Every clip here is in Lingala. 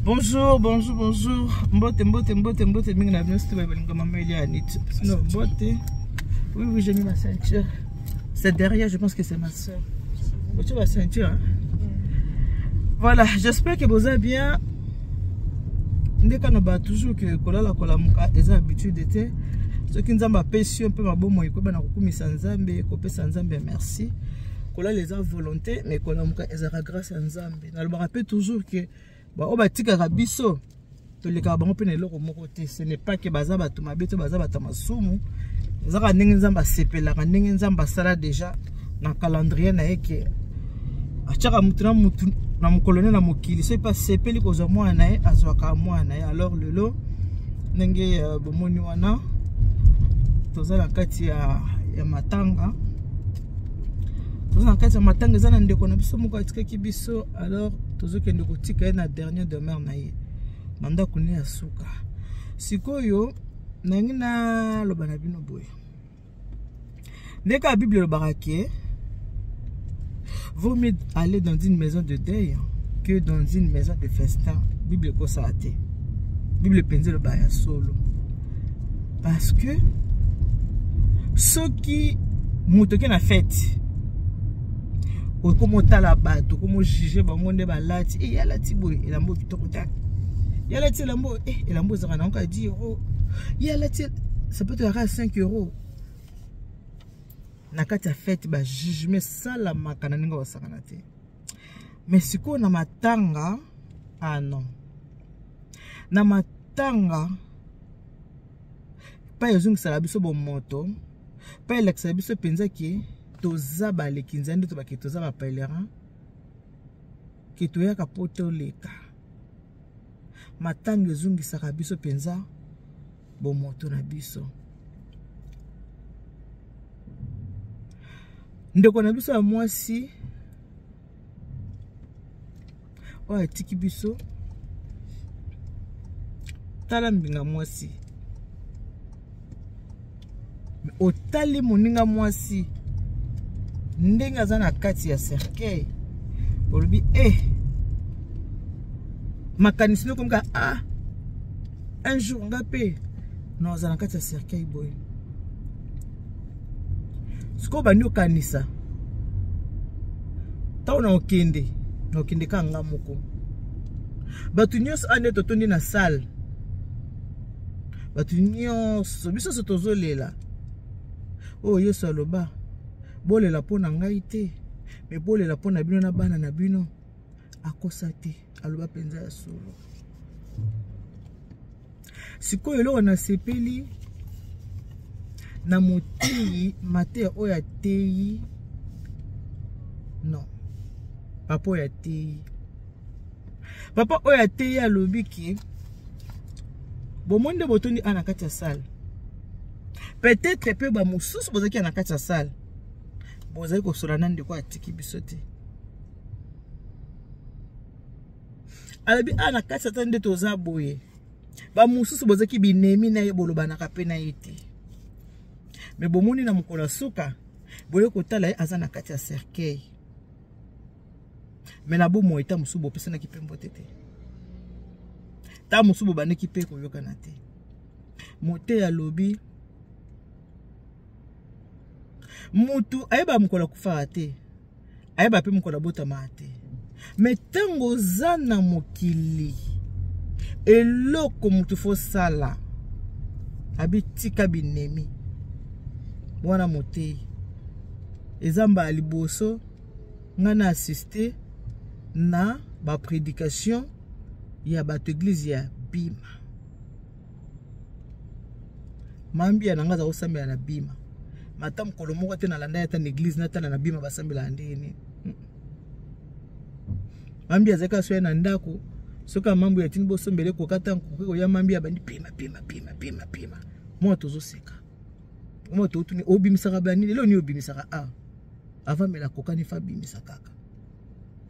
Bonjour, bonjour, bonjour. Mbote, mbote, mbote, mbote. Mingi na bino surtout balinga maman Elia Anit. Non, mbote. Oui, oui, j'ai mis ma ceinture. C'est derrière, je pense que c'est ma soeur. Tu ma ceinture, hein? Voilà, j'espère que vous allez bien. Ndeka na ba toujours que kolala kolamuka eza habitude te. Soki Nzambe apesi yo mpe mabomoi koyeba na kokumisa Nzambe, kopesa Nzambe merci. Kolala eza volonté, mais kolamuka ezalaka grâce ya Nzambe. Nalobaka mpe toujours que baoyo batikaka biso tolekaka bango mpe na eloko moko te. Ce n'est pas que baza bato mabe to baza bato ya masumu. Ezaka ndenge Nzambe asepelaka, ndenge Nzambe asala déjà na calendrier na ye ke atiaka mutu na mutu na mokolo ne na mokili. Soki mpe asepeli kozwa mwana na ye, azwaka mwana na ye. Alors lelo ndenge bomoni wana toza na kati ya matanga, toza na kati ya matanga, eza na ndeko na biso moko atikaki biso. Alors tozokende kotika ye na dernier demeure na ye na ndako ne ya suka. Sikoyo nangi naloba na bino boye, ndenge kaka Bible elobaka ke vaut mieux aller dans une maison de deuil que dans une maison de festin. Bible ekosala te, Bible mpenza elobaka ya solo, parce que soki moto oke na fete, okoma otala bato, okoma ojuge bango nde balati, e alati boye elamba kitoko te, ye alati elamba, e elamba ezalaka nango ka 10 euro, ye alati sapato yaka 5 euro. Na kati ya fete ba jugement esalamaka na ndenge basakana te. Mais sikoyo na matanga, ah non, na matanga pa ezongisaka biso bomoto, pa elakisaka biso mpenza ke toza baleki nzela, nde tobake toza ba pèlerin, ke toyaka po toleka. Matanga ezongisaka biso mpenza bomoto na biso. Ndeko na biso ya mwasi oyo atiki biso, tala mbinga mwasi, otali moninga mwasi ndenge aza na kati ya cercueil, olobi eh, makanisi nokomika, ah, un jour nga mpe naza na kati ya cercueil boye. Sikoyo bandi okanisa ntango na okende, na okende kaka nga moko, bato nyonso ande totondi na salle, bato nyonso, biso nyonso tozolela. Oyo Yesu aloba, bolela mpo na ngai te, me bolela mpo na bino na bana na bino. Akosa te, aloba mpenza ya solo. Sikoyo eloko nasepeli na moteyi mateya oyo ateyi, non, papa oyo ateyi, papa oyo ateyi alobi ke bomoni nde botondi a na kati ya salle, peut-être mpe bamosusu bozalaki na kati ya salle, bozali kosola na ndeko atiki biso te. Alobi a na kati ata nde toza boye, bamosusu bozalaki binemi na ye, bolobanaka mpe na ye te, me bomoni na mokolo ya suka boye kotala ye aza na kati ya cercueil, me na bomoi ta mosusu bopesanaki mpe mbote te, ta mosusu bobandaki mpe koyokana te. Moteyi alobi mutu ayeba mokolo akufaka te, ayeba mpe mokolo abotamaka te, me ntango oza na mokili, eloko mutu fosala, abitika binemi wana. Moteyi eza mbala liboso nga na assiste na ba prédication ya bato église ya Bima. Mambia na nga aza kosambela na Bima, mata mokolo moko te nalanda ye ata na église, natala na Bima basambelaka ndenge nini. Mambi azalaki asoya na ndako, soki amambo ya tini bosombela ekoka ntango koki koya, mambi abandi pima pima pima pima pima, mwa tozoseka, mwa totuni obimisaka banini lelo nini obimisaka, a avant mela kokani fa abimisa kaka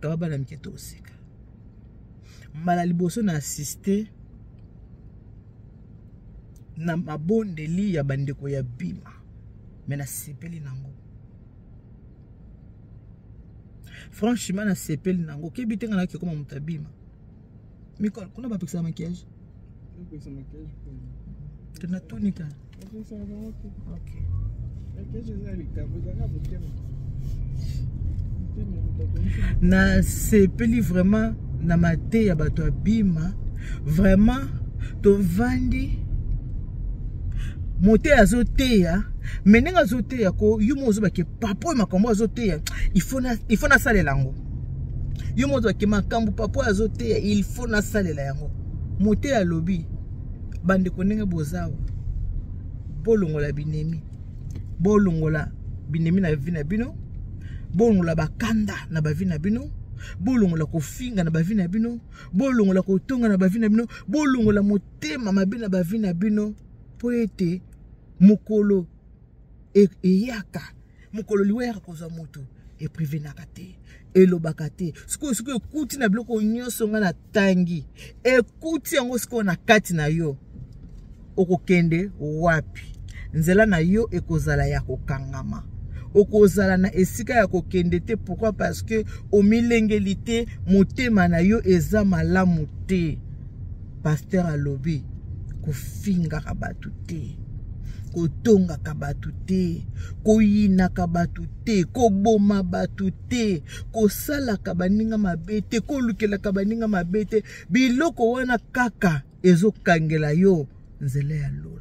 taba bana mike toseka. Mbala liboso na assiste na mabondeli ya bandeko ya Bima, me nasepeli nango. Franchement nasepeli nango. Okebi te, nga nayaki ekoma moto abima mikolo kuna bapekisaka maquillage te, natuni kaka. Ok. Nasepeli vraiment na mateya ya bato ya bima. Vraiment tovandi, moteya azoteya, me ndenge azoteya ko, yo moko ozobake papa oyo makambo azoteya, il faut nasalela yango. Yo moko ozobake makambo papa oyo azoteya, il faut nasalela yango. Moteya alobi: bandeko, ndenge bozawa, bolongola binemi, bolongola binemi na vie na bino, bolongola bakanda na ba vie na bino, bolongola kofinga na ba vie na bino, bolongola kotonga na ba vie na bino, bolongola motema mabe na ba vie na bino, mpo ete mokolo eyaka, mokolo liwa eyaka kozwa moto, eprévenaka te, elobaka te. Sikoyo, sikoyo ekuti na biloko nyonso ngai natangi, ekuti yango sikoyo na kati na yo, okokende wapi? Nzela na yo ekozala ya kokangama, okozala na esika ya kokende te. Pourquoi? Parce que omilengeli te, motema na yo eza malamu te. Pasteur alobi: kofingaka bato te, kotongaka bato te, koyinaka bato te, koboma bato te, kosalaka baninga mabe te, kolukelaka baninga mabe te. Biloko wana kaka ezokangela yo nzela ya lola.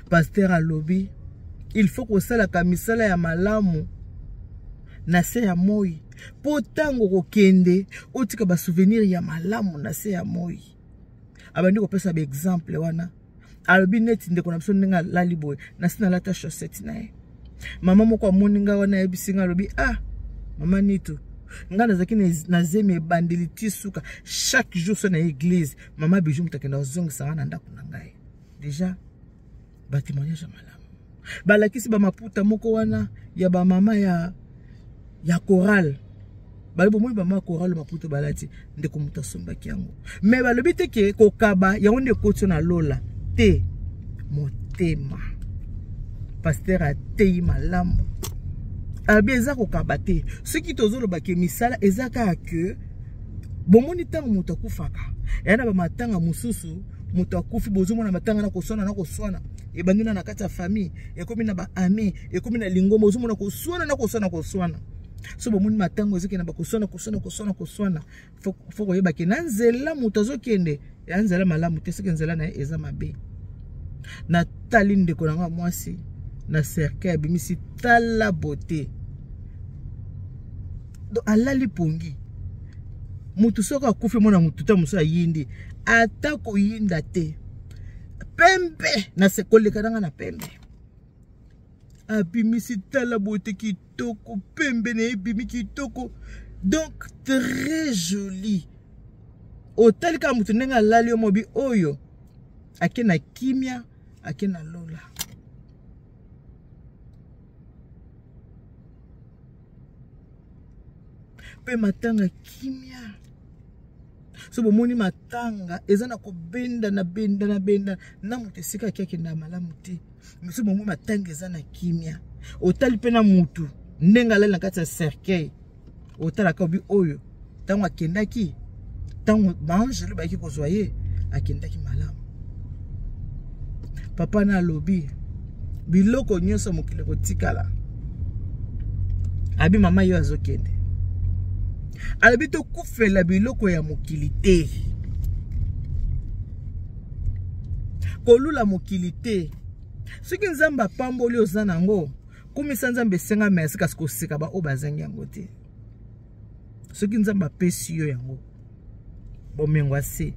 Pasteur alobi: il faut kosalaka misala ya malamu na se ya moi, mpo ntango kokende otika ba souvenir ya malamu na se ya moi. Abandi kopesa ba exemple wana. Alobi neti ndeko na biso ndenge alali boye, nasi nalata chaussette na ye. Mama moko amoni ngai wana, ayebisi ngai, alobi: ah, mama Nitu, ngai nazalaki na zemi ebandeli ti suka, chaque jour so na église, mama Bijou moto akenda kozongisa ngai na ndako na ngai. Déjà ba témoignage ya malamu. Balakisi bamaputa moko wana ya bamama ya chorale. Balobi: bomoni bamama ya chorale, maputa balati, ndeko moto asombaki yango. Me balobi te ke kokaba yango nde ekoti na lola te, motema. Pasteur ateyi malamu, alobi eza kokaba te. Soki tozoloba ke misala eza kaka ke bomoni, ntango moto akufaka, eya na bamatanga mosusu, moto akufi, bozomona matanga na koswana na koswana ebandi na kati ya famille, ekomi na ba amis, ekomi na lingomba, ozomona koswana na koswana koswana. So bomoni matango ezokende bakoswana koswana koswana koswana, faut koyeba ke na nzela moto azokende ya nzela malamu te, soki nzela na ye eza mabe. Natali ndeko na nga mwasi na cercueil, abimisi tala beauté. Donc alali pongi. Motu soki akufi, mona motu ta mosusu ayindi, ata koyinda te, pembe na se koleka nanga na pembe. Abimisi tala beauté, kitoko, pembe na ebimi kitoko, donc très joli. Otali kaka motu ndenge alali, yo mobi oyo ake na kimia, ake na lola. Mpe matanga kimia. So bomoni matanga eza na kobenda na benda na benda na moto esika ake akenda malamu te. So bomoni matanga eza na kimia, otali mpe na motu ndenge alali na kati ya cercueil, otalaka, obi oyo ntango akendaki, ntango baangelo bayaki kozwa ye, akendaki malamu. Papa na alobi biloko nyonso mokili kotikala. Abi mama yo azokende, alobi tokufela biloko ya mokili te, kolula mokili te. Soki Nzambe apamboli, oza nango, kumisa Nzambe, esenga merci, kasi koseka baoyo bazangi yango te. Soki Nzambe apesi yo yango, bomengo ase,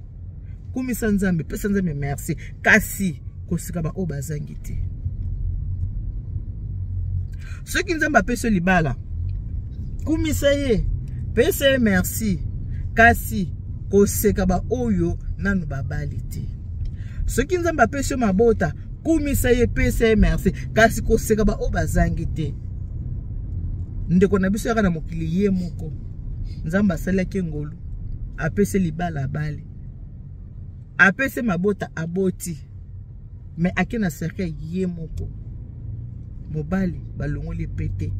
kumisa Nzambe, pesa Nzambe merci, kasi koseka baoyo bazangi te. Soki Nzambe apesi yo libala, kumisa ye, pesa ye merci, kasi koseka baoyo nanu babali te. Soki Nzambe apesi yo mabota, kumisa ye, pesa ye merci, kasi koseka baoyo bazangi te. Ndeko na biso yaka na mokili ye moko, Nzambe asalaki ngolu, apesi libala, abali, apesi mabota, aboti, me ake na cercueil ye moko. Mobali balongoli pete.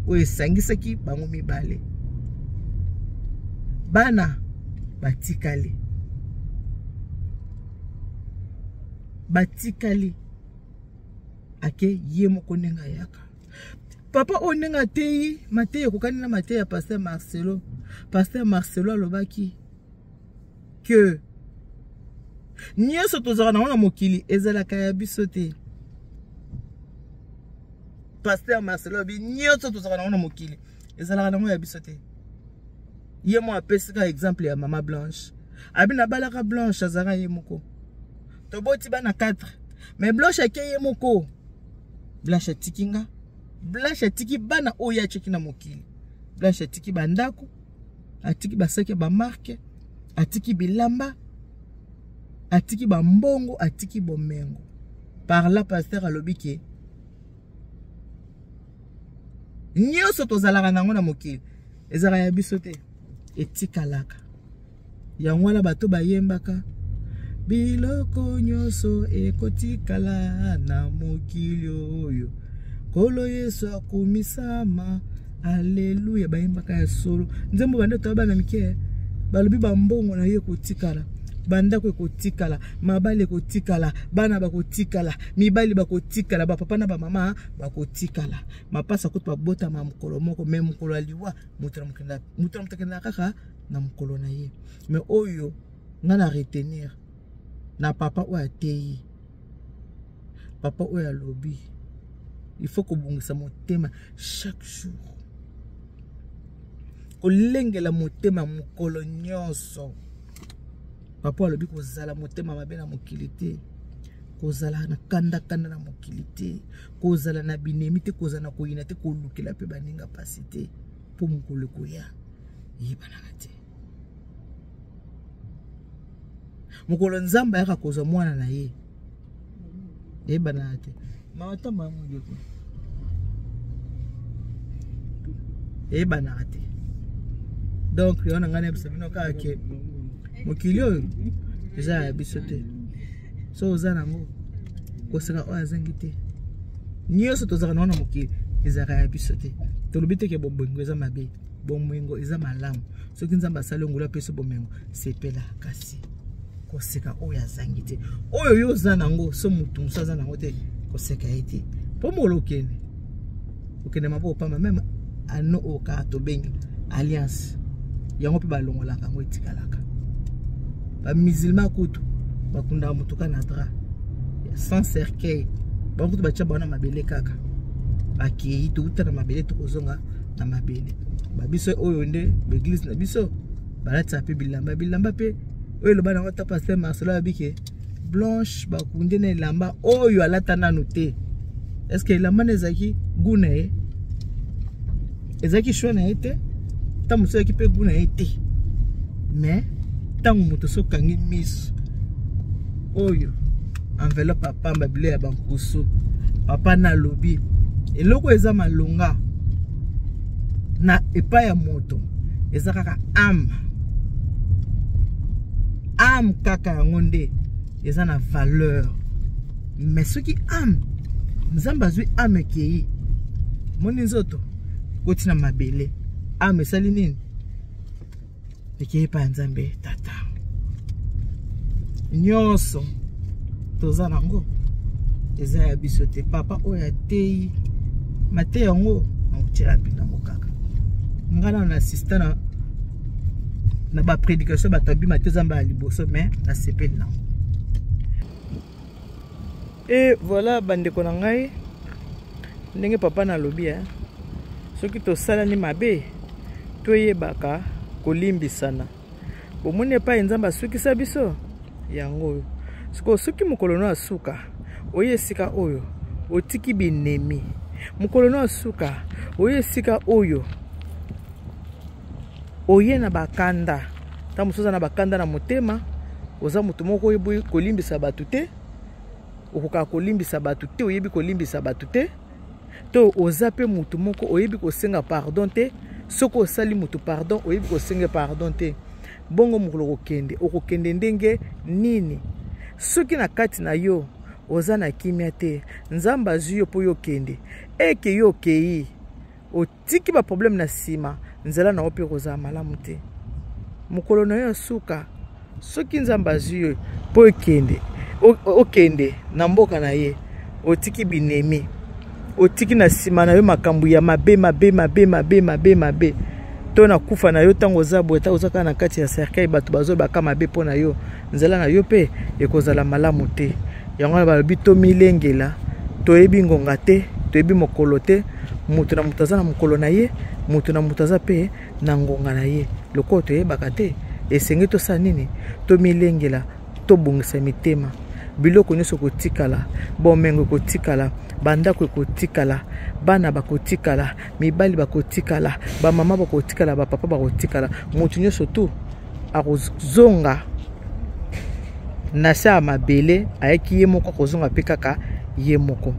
oyo esangisaki bango mibale. Bana batikali, batikali ake ye moko ndenge ayaka. Papa oyo ndenge ateyi mateya ekokani na mateya ya Pasteur Marcelo. Pasteur Marcelo alobaki que nyonso tozalaka nango na mokili ezalaka ya biso te. Pasteur Marcelo alobi nyonso tozalaka nango na mokili ezalaka nango ya biso te. Ye moko apesi kaka exemple ya mama Blanche. Abi nabalaka Blanche, azalaka ye moko, toboti bana 4, mais Blanche ake ye moko. Blanche atiki nga, Blanche atiki bana oyo atiaki na mokili, Blanche atiki bandako, atiki basaki ya bamarke, atiki bilamba, atiki bambongo, atiki bomengo. Par là pasteur alobi ke nyonso tozalaka nango na mokili ezalaka ya biso te, etikalaka. Yango wana bato bayembaka biloko nyonso ekotikala na mokili oyo, Nkolo Yesu akumisama, aleluya. Bayembaka ya solo nzembo bande toya bana mike, balobi bambongo na yo ekotikala, bandako ekotikala, mabala ekotikala, bana bakotikala, mibali bakotikala, bapapa na bamama bakotikala. Mapasa kutu babotama mokolo moko, me mokolo ya liwa moto na moto akendaka kaka na mokolo na ye. Me oyo nga na retenir na papa oyo ateyi, papa oyo alobi il faut kobongisa motema chaque jour, kolengela motema mokolo nyonso. Papa alobi kozala motema mabe na mokili te, kozala na kandakanda na mokili te, kozala na binemi te, kozala na koyina te, kolukela mpe baninga mpasi te, mpo mokolo ekoya eyebanaka te. Mokolo Nzambe ayaka kozwa mwana na ye eyebanaka te. Mama tamba yango ndeko eyebanaka te. Donc yango na ngai nayebisa bino kaka ke mokili oyo eza ya biso te. So oza nango koseka oyo azangi te. Nyonso tozalaka nango na mokili ezalaka ya biso te. Tolobi te ke bomengo eza mabe, bomengo eza malamu. Soki Nzambe asali ngolu apesi bomengo, sepela, kasi koseka oyo azangi te. Oyo yo oza nango, so motu mosusu aza nango te, koseka ye te. Mpo mokolo okende, okende maboko pamba. Meme ano oyo kaka tobengi alliance, yango mpe balongolaka yango, etikalaka. Bamusulman kutu bakundaka motu kaka na drap sans cercueil. Bango kutu batya bango na mabele kaka, bakei. Touta na mabele, tokozonga na mabele. Babiso oyo nde baeglise na biso balatisa mpe bilamba, bilamba mpe oyo eloba nango ata pasteur Marcelo abike Blanche bakunde na elamba oyo alata nanu te. Est-ce que elamba na ezalaki goût na ye? Ezalaki choix na ye te, ntango mosusu ezalaki mpe goût na ye te. Mais ntango moto soki okangi miso, oyo enveloppe ya pamba, bilei ya bankusu, papa nalobi eloko eza malonga na epai ya moto eza kaka ame, ame kaka yango nde eza na valeur. Mais soki ame, Nzambe azwi ame ekei, moni nzoto ekoti na mabele, ame esali nini? Ekei epai ya Nzambe tata. Nyonso toza nango eza ya biso te. Papa oyo ateyi mateya yango nakotyela bino yango kaka. Ngai nano na assista na baprédication bato abima te, eza mbala liboso, mais nasepeli nango. Et voilà bandeko na ngai, ndenge papa nalobi, eh, soki tosalani mabe toyebaka kolimbisana. Bomoni epai Nzambe asukisa biso yango oyo. Sikoyo soki mokolo no asuka oye esika oyo otiki binemi, mokolo no asuka oye esika oyo oye na bakanda, ntango mosusu oza na bakanda na motema, oza moto moko oyebi kolimbisa bato te, okokaka kolimbisa bato te, oyebi kolimbisa bato te, to oza mpe moto moko oyebi kosenga pardon te. Soki osali moto pardon, oyebi kosenga pardon te, bongo mokolo okokende, okokende ndenge nini? Soki na kati na yo oza na kimia te, Nzambe azwi yo mpo yo okende, eke yo okei. Otiki ba problème na nsima, nzela na yo mpe ekozala malamu te. Mokolo na yo ya suka, soki Nzambe azwi yo mpo ekende, okende na mboka na ye, otiki binemi, otiki na nsima na yo makambo ya mabe mabe mabe mabe mabe mabe, to na kufa na yo ntango oza boye, ntango oza kaka na kati ya cercueil, bato bazolobaka mabe mpo na yo, nzela na yo mpe ekozala malamu te. Yango wana balobi tomilengela, toyebi ngonga te, toyebi mokolo te. Moto na moto aza na mokolo na ye, moto na moto aza mpe na ngonga na ye. Lokola toyebaka te, esengeli tosala nini? Tomilengela, tobongisa mitema. Biloko nyonso ekotikala, bomengo ekotikala, bandako ekotikala, bana bakotikala, mibali bakotikala, bamama bakotikala, bapapa bakotikala, moto nyonso tu akozonga na se ya mabele. Ayaki ye moko, akozonga mpe kaka ye moko.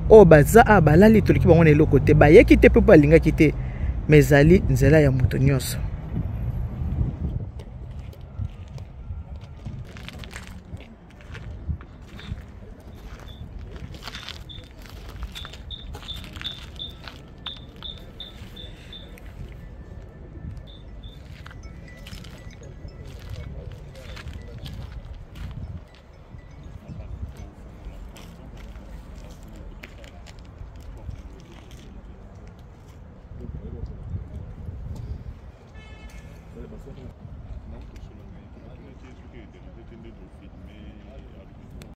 Oyo baza awa balali, toleki bango na eloko te, bayaki te mpe balingaki te, ma ezali nzela ya moto nyonso.